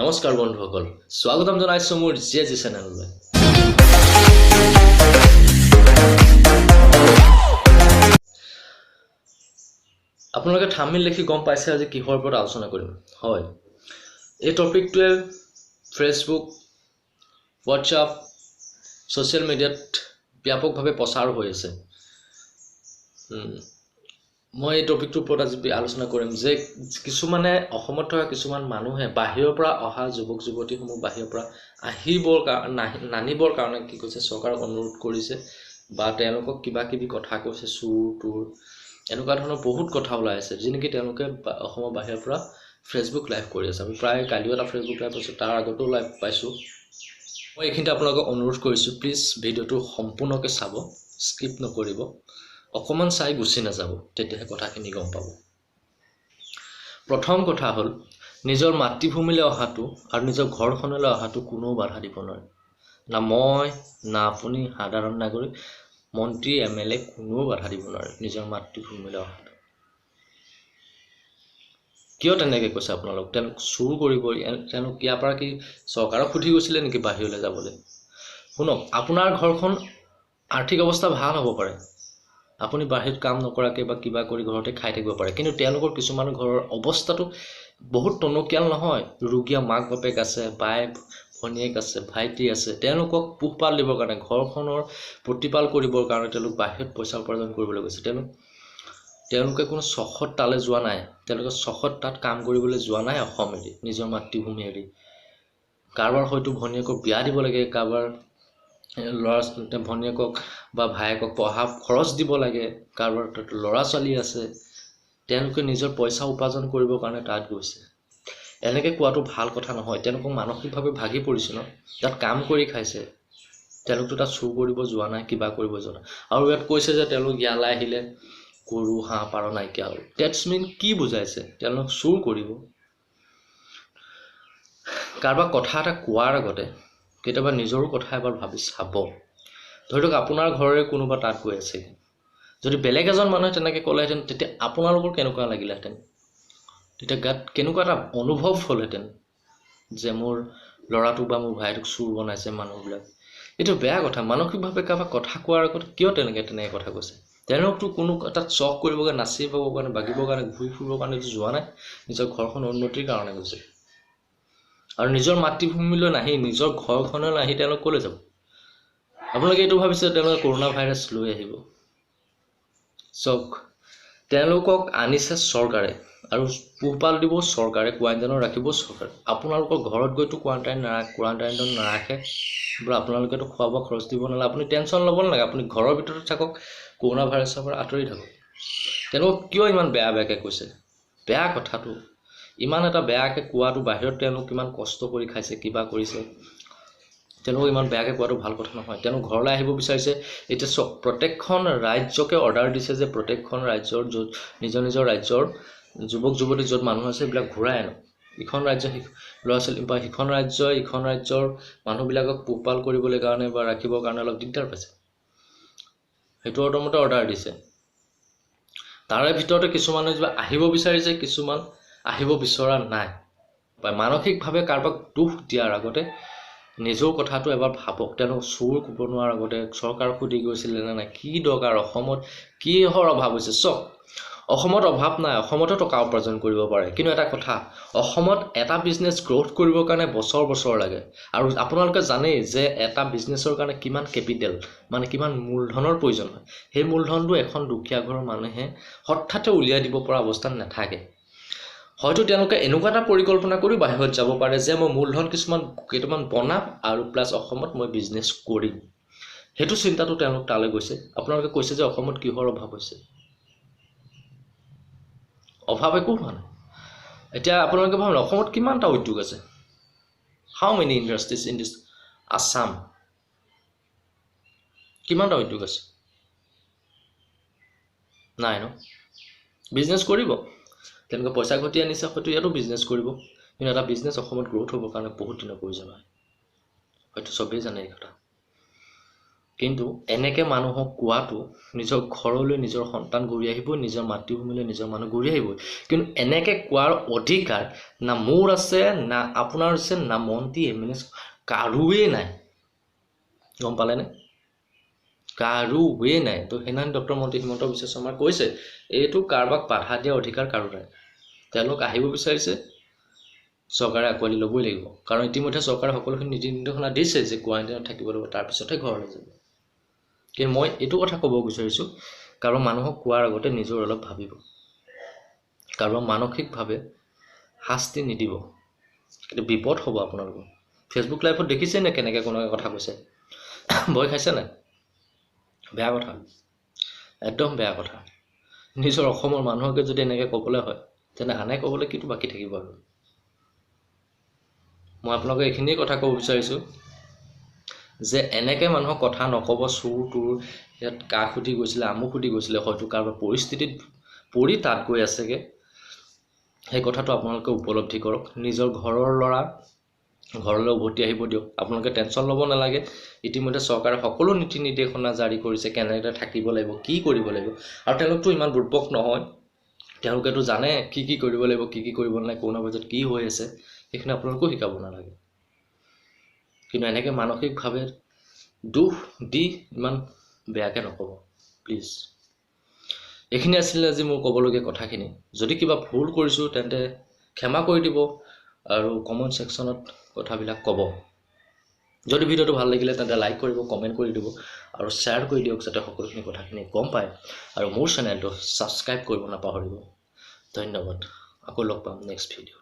নমস্কাৰ বন্ধুসকল, স্বাগতম জনাইছোঁ মোৰ জি জি চেনেললৈ। আপোনালোকে থাম্বনেইল দেখি গম পাইছে আজি কিহৰ ওপৰত আলোচনা কৰিম। হয়, এই টপিকটোৱে ফেচবুক, হোৱাটছআপ, ছ'চিয়েল মিডিয়াত ব্যাপকভাৱে প্ৰচাৰ হৈ আছে। মই এই টপিকটোৰ ওপৰত আজি আলোচনা কৰিম যে কিছুমানে, অসমত থকা কিছুমান মানুহে বাহিৰৰ পৰা অহা যুৱক যুৱতীসমূহ বাহিৰৰ পৰা আহিবৰ কাৰণে, নানিবৰ কাৰণে কি কৈছে, চৰকাৰক অনুৰোধ কৰিছে বা তেওঁলোকক কিবা কিবি কথা কৈছে, চোৰ তোৰ এনেকুৱা ধৰণৰ বহুত কথা ওলাই আছে, যি নেকি তেওঁলোকে অসমৰ বাহিৰৰ পৰা ফেচবুক লাইভ কৰি আছে। আমি প্ৰায় কালিও এটা ফেচবুক লাইভ পাইছোঁ, তাৰ আগতেও লাইভ পাইছোঁ। মই এইখিনিতে আপোনালোকক অনুৰোধ কৰিছোঁ, প্লিজ ভিডিঅ'টো সম্পূৰ্ণকৈ চাব, স্কিপ নকৰিব, অকণমান চাই গুচি নাযাব, তেতিয়াহে কথাখিনি গম পাব। প্ৰথম কথা হ'ল, নিজৰ মাতৃভূমিলৈ অহাটো আৰু নিজৰ ঘৰখনলৈ অহাটো কোনেও বাধা দিব নোৱাৰে। না মই, না আপুনি, সাধাৰণ নাগৰিক, মন্ত্ৰী, এম এল এ, কোনেও বাধা দিব নোৱাৰে নিজৰ মাতৃভূমিলৈ অহাটো। কিয় তেনেকৈ কৈছে আপোনালোক? তেওঁলোক চুৰ কৰিব, তেওঁলোক ইয়াৰ পৰা কি চৰকাৰক সুধি গৈছিলে নেকি বাহিৰলৈ যাবলৈ? শুনক, আপোনাৰ ঘৰখন আৰ্থিক অৱস্থা ভাল হ'ব পাৰে, আপুনি বাহিৰত কাম নকৰাকৈ বা কিবা কৰি ঘৰতে খাই থাকিব পাৰে, কিন্তু তেওঁলোকৰ কিছুমান ঘৰৰ অৱস্থাটো বহুত টনকিয়াল নহয়। ৰুগীয়া মাক বাপেক আছে, বাই ভনীয়েক আছে, ভাইটি আছে। তেওঁলোকক পোহপাল দিবৰ কাৰণে, ঘৰখনৰ প্ৰতিপাল কৰিবৰ কাৰণে তেওঁলোক বাহিৰত পইচা উপাৰ্জন কৰিবলৈ গৈছে। তেওঁলোকে কোনো চখত তালৈ যোৱা নাই, তেওঁলোকে চখত তাত কাম কৰিবলৈ যোৱা নাই। অসম এৰি, নিজৰ মাতৃভূমি এৰি, কাৰোবাৰ হয়তো ভনীয়েকক বিয়া দিব লাগে, কাৰোবাৰ ল'ৰা ভনীয়েকক বা ভায়েকক পঢ়া খৰচ দিব লাগে, কাৰোবাৰ তাত ল'ৰা ছোৱালী আছে, তেওঁলোকে নিজৰ পইচা উপাৰ্জন কৰিবৰ কাৰণে তাত গৈছে। এনেকৈ কোৱাটো ভাল কথা নহয়। তেওঁলোকক মানসিকভাৱে ভাগি পৰিছে ন, তাত কাম কৰি খাইছে। তেওঁলোকতো তাত চুৰ কৰিব যোৱা নাই, কিবা কৰিব যোৱা নাই। আৰু ইয়াত কৈছে যে তেওঁলোক ইয়ালৈ আহিলে গৰু, হাঁহ, পাৰ নাইকিয়া হ'ল। That's মিন কি বুজাইছে? তেওঁলোক চুৰ কৰিব? কাৰোবাক কথা এটা কোৱাৰ আগতে কেতিয়াবা নিজৰো কথা এবাৰ ভাবি চাব। ধৰি লওক আপোনাৰ ঘৰৰে কোনোবা তাত গৈ আছে, যদি বেলেগ এজন মানুহে তেনেকৈ ক'লেহেঁতেন, তেতিয়া আপোনালোকৰ কেনেকুৱা লাগিলেহেঁতেন? তেতিয়া গাত কেনেকুৱা এটা অনুভৱ হ'লহেঁতেন যে মোৰ ল'ৰাটোক বা মোৰ ভাইটোক চোৰ বনাইছে মানুহবিলাক? এইটো বেয়া কথা। মানসিকভাৱে কাৰোবাক কথা কোৱাৰ আগত কিয় তেনেকৈ তেনেকৈ কথা কৈছে? তেওঁলোকতো কোনো তাত চখ কৰিবগৈ, নাচিবৰ কাৰণে, বাগিবৰ কাৰণে, ঘূৰি ফুৰিবৰ কাৰণেতো যোৱা নাই, নিজৰ ঘৰখনৰ উন্নতিৰ কাৰণে গৈছে। আৰু নিজৰ মাতৃভূমিলৈ নাহি, নিজৰ ঘৰখনলৈ নাহি তেওঁলোক ক'লৈ যাব? আপোনালোকে এইটো ভাবিছে তেওঁলোকে কৰোণা ভাইৰাছ লৈ আহিব? চাওক, তেওঁলোকক আনিছে চৰকাৰে আৰু পোহপাল দিব চৰকাৰে, কোৱাৰেণ্টাইনত ৰাখিব চৰকাৰে। আপোনালোকৰ ঘৰত গৈতো কোৱাৰেণ্টাইনত নাৰাখে বোলে। আপোনালোকেতো খোৱা বোৱা খৰচ দিব নালাগে, আপুনি টেনশ্যন ল'ব নালাগে, আপুনি ঘৰৰ ভিতৰতে থাকক, কৰোণা ভাইৰাছৰ পৰা আঁতৰি থাকক। তেওঁলোকক কিয় ইমান বেয়া বেয়াকৈ কৈছে? বেয়া কথাটো ইমান এটা বেয়াকৈ কোৱাটো, বাহিৰত তেওঁলোক কিমান কষ্ট কৰি খাইছে, কিবা কৰিছে, তেওঁলোকক ইমান বেয়াকৈ কোৱাটো ভাল কথা নহয়। তেওঁলোক ঘৰলৈ আহিব বিচাৰিছে। এতিয়া চাওক, প্ৰত্যেকখন ৰাজ্যকে অৰ্ডাৰ দিছে যে প্ৰত্যেকখন ৰাজ্যৰ য'ত নিজৰ নিজৰ ৰাজ্যৰ যুৱক যুৱতী, য'ত মানুহ আছে, সেইবিলাক ঘূৰাই আনক। ইখন ৰাজ্য ল'ৰা ছোৱালী বা সিখন ৰাজ্যই ইখন ৰাজ্যৰ মানুহবিলাকক পোহপাল কৰিবলৈ কাৰণে বা ৰাখিবৰ কাৰণে অলপ দিগদাৰ পাইছে, সেইটো অৰ্ডাৰ অৰ্ডাৰ দিছে। তাৰে ভিতৰতে কিছুমানে কিবা আহিব বিচাৰিছে, কিছুমান আহিব বিচৰা নাই। বা মানসিকভাৱে কাৰোবাক দুখ দিয়াৰ আগতে নিজৰ কথাটো এবাৰ ভাবক। তেওঁলোক চোৰ বনোৱাৰ আগতে চৰকাৰক সুধি গৈছিলে নে নাই? কি দৰকাৰ? অসমত কিহৰ অভাৱ হৈছে? চাওক, অসমত অভাৱ নাই, অসমতো টকা উপাৰ্জন কৰিব পাৰে। কিন্তু এটা কথা, অসমত এটা বিজনেছ গ্ৰ'থ কৰিবৰ কাৰণে বছৰ বছৰ লাগে। আৰু আপোনালোকে জানেই যে এটা বিজনেছৰ কাৰণে কিমান কেপিটেল, মানে কিমান মূলধনৰ প্ৰয়োজন হয়। সেই মূলধনটো এখন দুখীয়া ঘৰৰ মানুহে হঠাতে উলিয়াই দিব পৰা অৱস্থাত নাথাকে। হয়তো তেওঁলোকে এনেকুৱা এটা পৰিকল্পনা কৰি বাহিৰত যাব পাৰে যে মই মূলধন কিছুমান কেইটামান বনাম আৰু প্লাছ অসমত মই বিজনেছ কৰিম। সেইটো চিন্তাটো তেওঁলোক তালৈ গৈছে। আপোনালোকে কৈছে যে অসমত কিহৰ অভাৱ হৈছে? অভাৱ একো হোৱা নাই। এতিয়া আপোনালোকে ভাবে, অসমত কিমানটা উদ্যোগ আছে? How many industries in this Assam? কিমানটা উদ্যোগ আছে? নাই ন? বিজনেছ কৰিব, তেওঁলোকে পইচা ঘটি আনিছে, হয়তো ইয়াতো বিজনেছ কৰিব। কিন্তু এটা বিজনেছ অসমত গ্ৰ'থ হ'বৰ কাৰণে বহুত দিনৰ প্ৰয়োজন হয়, হয়তো চবেই জানে এই কথা। কিন্তু এনেকৈ মানুহক কোৱাটো, নিজৰ ঘৰলৈ নিজৰ সন্তান ঘূৰি আহিব, নিজৰ মাতৃভূমিলৈ নিজৰ মানুহ ঘূৰি আহিব, কিন্তু এনেকৈ কোৱাৰ অধিকাৰ না মোৰ আছে, না আপোনাৰ আছে, না মন্ত্ৰী এম এল এ কাৰোৱেই নাই। গম পালেনে? কাৰোৱেই নাই। তো সেইদিনাখন ডক্টৰ মন্ত্ৰী হিমন্ত বিশ্ব শৰ্মাই কৈছে, এইটো কাৰোবাক বাধা দিয়াৰ অধিকাৰ কাৰো নাই। তেওঁলোক আহিব বিচাৰিছে, চৰকাৰে আঁকোৱালি ল'বই লাগিব। কাৰণ ইতিমধ্যে চৰকাৰে সকলোখিনি নীতি নিৰ্দেশনা দিছে যে কোৱাৰেণ্টাইনত থাকিব লাগিব, তাৰপিছতহে ঘৰলৈ যাব। কিন্তু মই এইটো কথা ক'ব বিচাৰিছোঁ, কাৰোবাৰ মানুহক কোৱাৰ আগতে নিজৰ অলপ ভাবিব, কাৰোবাক মানসিকভাৱে শাস্তি নিদিব, কিন্তু বিপদ হ'ব আপোনালোকৰ। ফেচবুক লাইভত দেখিছে নে কেনেকৈ কোনোবাই কথা কৈছে? ভয় খাইছে নাই? বেয়া কথা, একদম বেয়া কথা। নিজৰ অসমৰ মানুহকে যদি এনেকৈ ক'বলৈ হয়, তেনে আনে ক'বলৈ কিটো বাকী থাকিব আৰু? মই আপোনালোকক এইখিনিয়ে কথা ক'ব বিচাৰিছোঁ যে এনেকৈ মানুহক কথা নক'ব। চোৰ তোৰ ইয়াত কাক সুধি গৈছিলে, আমুক সুধি গৈছিলে, হয়তো কাৰোবাৰ পৰিস্থিতিত পৰি তাত গৈ আছেগৈ। সেই কথাটো আপোনালোকে উপলব্ধি কৰক। নিজৰ ঘৰৰ ল'ৰা ঘৰলৈ উভতি আহিব দিয়ক, আপোনালোকে টেনশ্যন ল'ব নালাগে। ইতিমধ্যে চৰকাৰে সকলো নীতি নিৰ্দেশনা জাৰি কৰিছে, কেনেদৰে থাকিব লাগিব, কি কৰিব লাগিব। আৰু তেওঁলোকতো ইমান দুৰ্বক নহয়, তেওঁলোকেতো জানে কি কি কৰিব লাগিব, কি কি কৰিব নালাগে, কৰোণা ভাইৰাছত কি হৈ আছে, সেইখিনি আপোনালোকেও শিকাব নালাগে। কিন্তু এনেকৈ মানসিকভাৱে দুখ দি ইমান বেয়াকৈ নক'ব প্লিজ। এইখিনি আছিলে আজি মোৰ ক'বলগীয়া কথাখিনি। যদি কিবা ভুল কৰিছোঁ, তেন্তে ক্ষমা কৰি দিব আৰু কমেণ্ট ছেকশ্যনত কথাবিলাক ক'ব। যদি ভিডিঅ'টো ভাল লাগিলে, তেন্তে লাইক কৰিব, কমেণ্ট কৰি দিব আৰু শ্বেয়াৰ কৰি দিয়ক, যাতে সকলোখিনি কথাখিনি গম পায়। আৰু মোৰ চেনেলটো ছাবস্ক্ৰাইব কৰিব নাপাহৰিব। ধন্যবাদ, আকৌ লগ পাম নেক্সট ভিডিঅ'ত।